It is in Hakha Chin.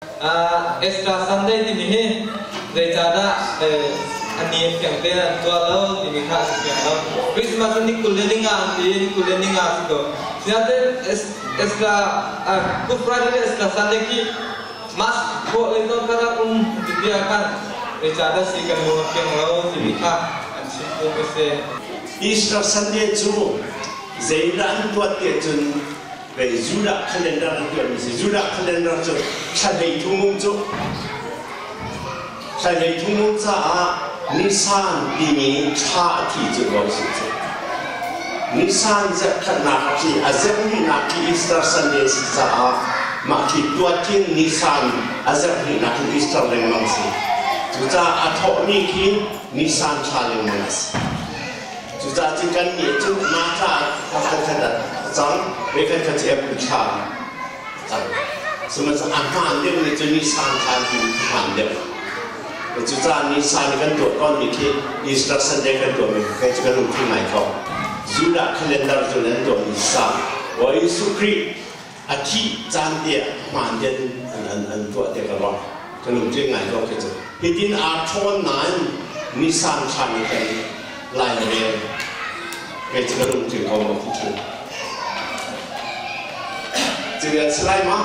Easter Sunday timi hi zeicahdah a ni a fiang tein an tuah lo timi kha a si fiang lo. Christmas cu ni 25 an ti i ni 25 a si ko. Sinain Easter Good Friday le Easter Sunday khi Mass khawh le zawn kha rak um ti bia khan zeicahdah si kan lung a fiang lo timi kha an chim duhmi a si. Easter Sunday cu zeidah an tuah ti ahcun Vei Judah calendar an tuahmi si. Judah calendar cu thla 13 um cu thla 13 um caah Nisan timi thla a thi cu ko si cu. Nisan zerhkhatnak a thi a zerhhnihnak khi Easter Sunday si caah mah khi tuakin Nisan a zerhhnihnak khi Easter lengmang si. Cucaah a thawhmi khi Nisan thla lengmang a si. Cucaah cu kannih cu na thla khat khat ah a cang, ve khat khat cu April thla a cang. Sihmanhsehlaw a hmaan deuhmi cu Nisan thla ti a hmaan deuh. Cucaah Nisan i kan tuah tawnmi khi Easter Sunday kan tuahmi khi cu kan lungthin ngai ko. Judah calendar cu nan tuahmi sa. Bawi Jesuh Khrih a thih caan te ah hmaan te an tuah te ka ruah. Ka lungtling ngai ko khi cu. Hitin aa ṭhawn nain Nisan thla nih kan lai rel. Kei cu ka lungtling ko ma khi cu. Cu si lai ma?